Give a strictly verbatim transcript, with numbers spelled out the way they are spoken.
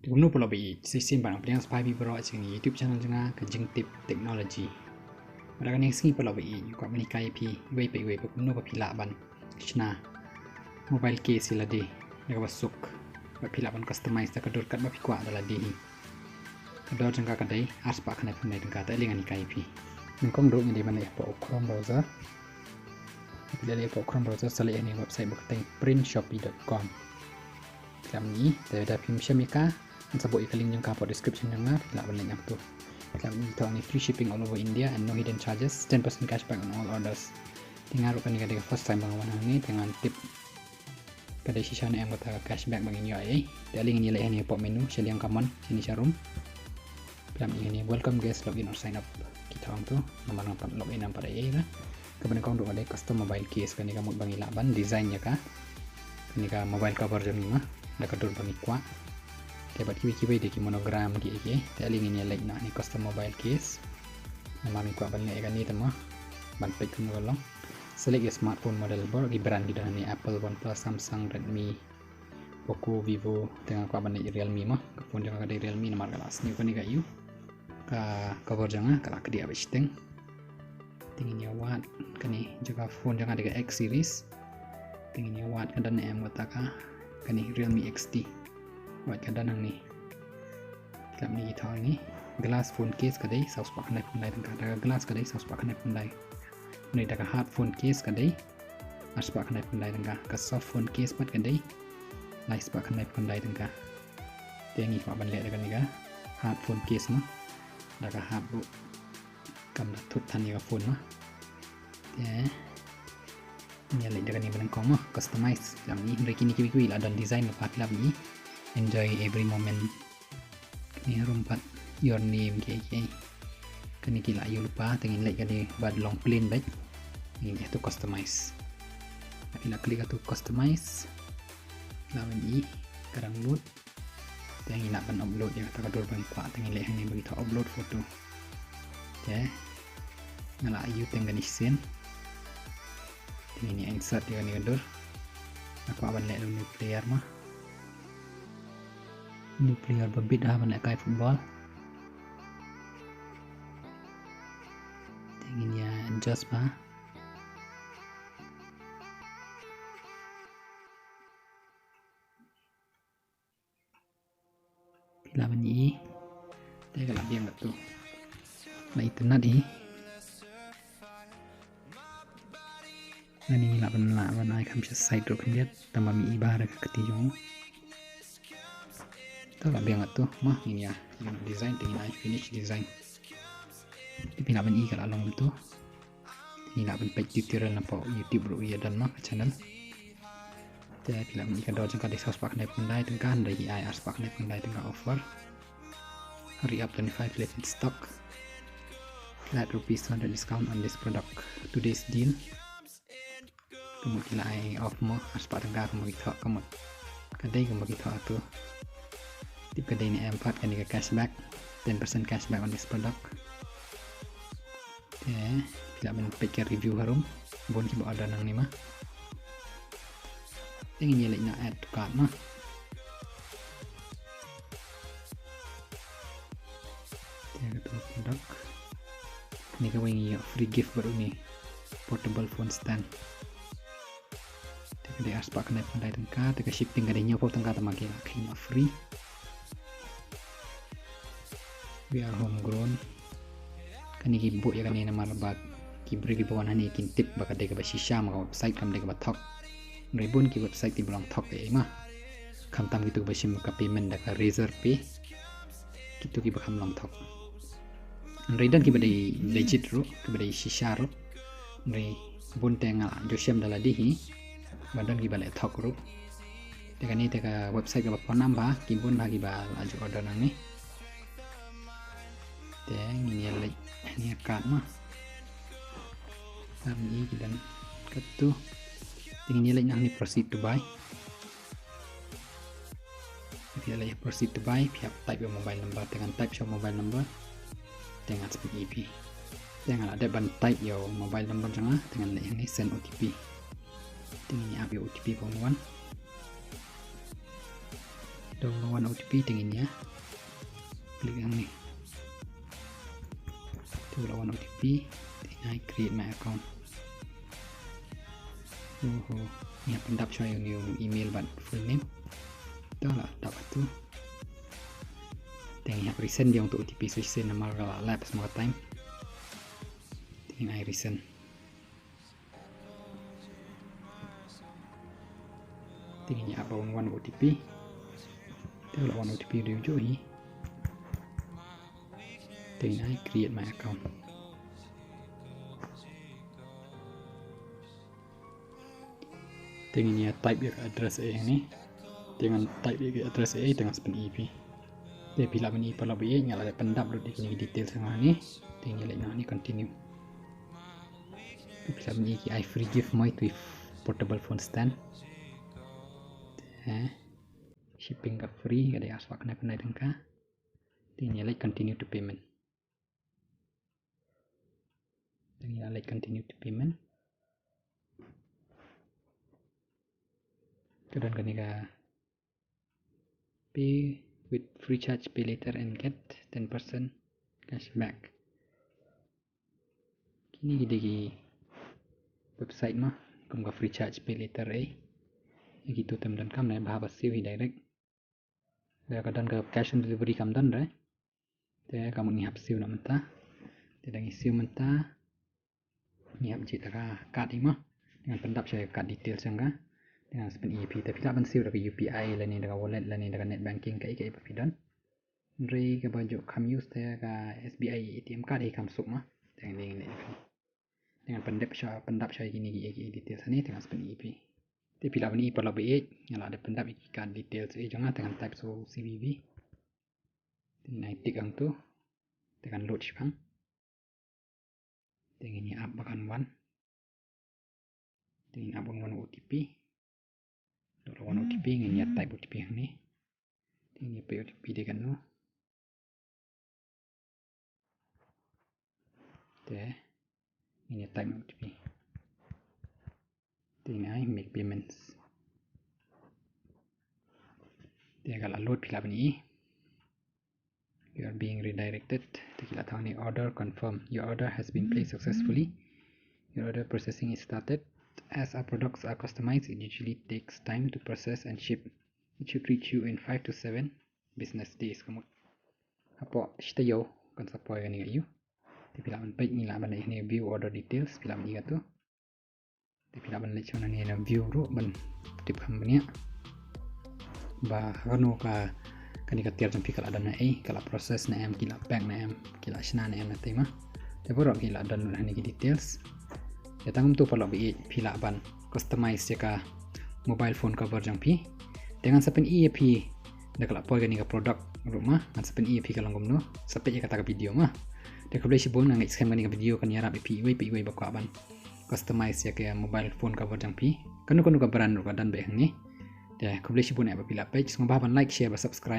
Te kumno paralok ba ïeit, sa shisien ba ngan pdiang sngewbha ïa phi baroh sha kane ka YouTube channel jong nga, ka Jingtip Technology. Bad ha kane ka sngi paralok ba ïeit, ngi kwah ban hikai ïa phi iwei pa iwei ba kumno ba phi lah ban shna mobile case ïa lade da kaba suk, bad phi lah ban customize da ka dur katba phi kwah da lade hi. Ka dor jong ka ka dei arspah khyndai phew khyndai tyngka. Te ale ngan hikai ïa phi. Nyngkong ruh ngi dei ban leit hapoh Chrome browser. Phi leit hapoh Chrome browser, sa leit ha kane ka website ba kyrteng print shopee dot com. Khlem ni, te lada phim shem ïa ka, ngan sa buh ïa ka link jong ka hapoh description jong nga, phi lah ban leit hangto. Khlem ni, to ni, free shipping all over India and no hidden charges, ten percent cashback on all orders. Te nga ruh kane ka dei ka first time ba nga wan hangne, te ngan tip ka dei shisha ne em kata ka cashback ba ngin ïoh ei. Te ale ngin ïa leit hangne hapoh menu, sha liang ka mon, shane sharum. Phi lah ban ïohi hangne, welcome guest, log in or sign up. Kito hangto, namar ngam pat log in, ngam pat ei ei ruh. Kaba nyngkong ruh ka dei custom mobile case, kane ka mut ba ngi lah ban design ïa ka, kane ka mobile cover jong ngi ma, da ka dur ba ngi kwah. Te bad kiwei kiwei de ki monogram kiei kiei. Te ale ngin ïa leit noh hangne custom mobile case. Namar ngi kwah ban leh ïa kane te ma, ban peit kumno ka long. Select ïa smartphone model, baroh ki brand ki don hangne, Apple, OnePlus, Samsung, Redmi, Poco, Vivo. Te nga kwah ban leit Realme ma. Ka phone jong nga ka dei Realme namar ka la sniew kane ka ïu. Ka cover jong nga ka la kdiah beit shiteng. Te ngin ïa wad kane, jong ka phone jong nga dei ka X series. Te ngin ïa wad ka don ne em kata ka, kane Realme X T. Wad ka don hangne. Khlem ni, to hangne, glass phone case ka dei saw spah khyndai phew khyndai tyngka. Da ka glass ka dei saw spah khyndai phew khyndai. Hangne da ka hard phone case ka dei arspah khyndai phew khyndai tyngka. Ka soft phone case pat ka dei lai spah khyndai phew khyndai tyngka. Te ngi kwah ban leh da kane ka hard phone case ma. Da ka hard ruh kam da thut than ïa ka phone ma. Te ngi ïa leit da kane ba nyngkong ma, customize. Khlem ni, hynrei kine kiwei kiwei la don design lypa, khlem ni. Enjoy every moment. Kane harum pat your name kiei kiei. Kane ki la ïoh lypa, te ngin leit kane ba long plain beit. Ngin ïa to customize. Phi lah click ha to customize. Lah ban i ka dang load. Te ngi lah ban upload ïa kata ka dur ba ngi kwah, te ngi leit hangne ba ngi thoh upload photo. Te nga la ïoh teng kane shisien. Te ngin ïa insert ïa kane ka dur. Nga kwah ban leh da u new player ma. New player ba bit ha ban lehkai football. Te ngin ïa adjust bha. Phi lah ban i. Te ka la biang katto. La itynnad hi. Lane ngi lah ban, lah ban ai kham sha side ruh khyndiat, tang ba mi i bha da ka kti jong u. Te la biang katto, ma ngin ïa, ïa design, te ngin ai finish design. Te phi lah ban i ka la long katto. Ngi lah ban peit tutorial napoh YouTube ruh ïa don ma ka channel. Te phi lah ban i ka dor jong ka dei saw spah khyndai phew khyndai tyngka, hynrei ngi ai ar spah khyndai phew khyndai tyngka offer. Hurry up, twenty-five left in stock. Flat rupees two hundred discount on this product. Today's deal. Ka mut ki la ai off mo, ar spah tyngka, ka mut ki thoh, ka mut ka dei, ka mut ki thoh atu. Tip ka dei ne em pat kane ka cashback, ten percent cashback on this product. Te phi lah ban peit ka review harum, bun kiba order nangne ma. Te ngin ïa leit noh add to cart ma. Te kato ka product. Kane kawei ngi ïoh free gift bad une, portable phone stand. Te ka dei ar spah khyndai phew khyndai tyngka, te ka shipping ka dei hynñiew phew tyngka, te ma ki la kheiñ noh free. We are homegrown. Kane ki buh ïa kane namar ba ki briew kiba wan hangne kin tip ba ka dei kaba shisha, ma ka website kam dei kaba thok. Hynrei bun ki website kiba long thok ei ei ma. Khamtam kito kiba shim ka payment da ka Razor Pay. Kito kiba kham long thok. Hynrei don kiba dei legit ruh, kiba dei shisha ruh. Hynrei bun te nga la ju shem da lade hi. Ba don kiba leh thok ruh. Te kane te ka website kaba pynbna bha, ki bun bha kiba la ju order nangne. Te ngin ïa leit hangne ha cart ma. Cart ngi ki don katto. Te ngin ïa leit nangne proceed to buy. Phi ïa leit proceed to buy, phi hap type ïa u mobile number, te ngan type sha u mobile number. Te ngan speak ïa phi. Te nga la dep ban type ïa u mobile number jong nga, te ngan leit hangne send O T P. Te ngin ïa ap ïa u O T P ba un wan. Long long wan O T P te ngin ïa click hangne. Te long wan O T P te ngin ai create my account. Oho, ngin ïa pyndap shuwa ïa u email bad full name. Te la dap tu. Te ngin ïa resend ïa uto O T P shisien namar ka la lapse ma ka time. Te ngin ai resend. Te ngin ïa ap ba un wan O T P. Te la wan O T P u dei u juh hi. Te ngin ai create my account. Te ngin ïa type ïa ka address ei hangne. Te ngan type ïa ka address ei te ngan sa pyni ïa phi. Te phi lah ban i paralok ba ïeit, nga la dep pyndap lut ïa kine ki details hangne. Te ngin ïa leit noh hangne continue. Te phi lah ban i ki, I free gift moi to portable phone stand. Te shipping ka free, ka dei arspah khyndai phew khyndai tyngka. Te ngin ïa leit continue to payment. Te ngin ïa leit continue to payment. Ka don kane ka pay with free charge, pay later and get ten percent cashback. Kine ki dei ki website mo kum ka free charge, pay later ei. Ïa kitu te ym donkam, nai bha ba siew hi direct. Da ka don ka cash on delivery kam don re. Te ka mut ngi hap siew noh mynta. Te da ngi siew mynta, ngi hap jied da ka card ei mo. Te ngan pyndap sha ka card details jong ka. Te ngan sa pyni ïa phi, te phi lah ban siew da ka U P I lane da ka wallet lane da ka net banking, kaei kaei ba phi don. Hynrei kaba ju kham use te ka S B I A T M card hi, kham suk mo. Te ngan, ngan, ngan pyndap sha, pyndap sha ïa kine ki, ki details hangne te ngan sa pyni ïa phi. Te phi lah ban i paralok ba ïeit, nga la dep pyndap ïa ki card details ei jong nga, te ngan type sha C V V. Te ngin ai tick hangtu. Te kan load shiphang. Te ngin ïa ap ba kan wan. Te ngin ap ba kan wan O T P. Dei la wan O T P, ngin ïa type O T P hangne. Te ngin ïa peit O T P dei kano. Te ngin ïa type O T P. Te ngin ai make payments. Te ka la load, phi lah ban i. You are being redirected. Te ki la thaw hangne order confirm. Your order has been placed successfully. Your order processing is started. As our products are customized, it usually takes time to process and ship. It should reach you in five to seven business days. Ka mut hapoh shi taïew kan sa poi kane ïa ïu. Te phi lah ban peit, ngi lah ban leit hangne view order details, phi lah ban i katu. Te phi lah ban leit sha hangne na view ruh ban tip kham bniah ba kano ka, kane ka tiar jong phi ka la don na ei, ka la process ne em, ki la pack ne em, ki la shna ne em na tei mo. Te baroh ki la don hangne ki details. Te tang kumtu paralok ba ïeit, phi lah ban customize ïa ka mobile phone cover jong phi. Te ngan sa pyni ïa phi da ka la poi kane ka product ruh mo, ngan sa pyni ïa phi ka long kumno. Sa peit ïa kata ka video mo. Te khublei shibun, nga ngeit skhem kane ka video kan ïarap ïa phi iwei pa iwei ba kwah ban customize ïa ka mobile phone cover jong phi. Kano kano ka brand ruh ka don beit hangne. Te khublei shibun ïa ba phi la peit, sngewbha ban like, share bad subscribe.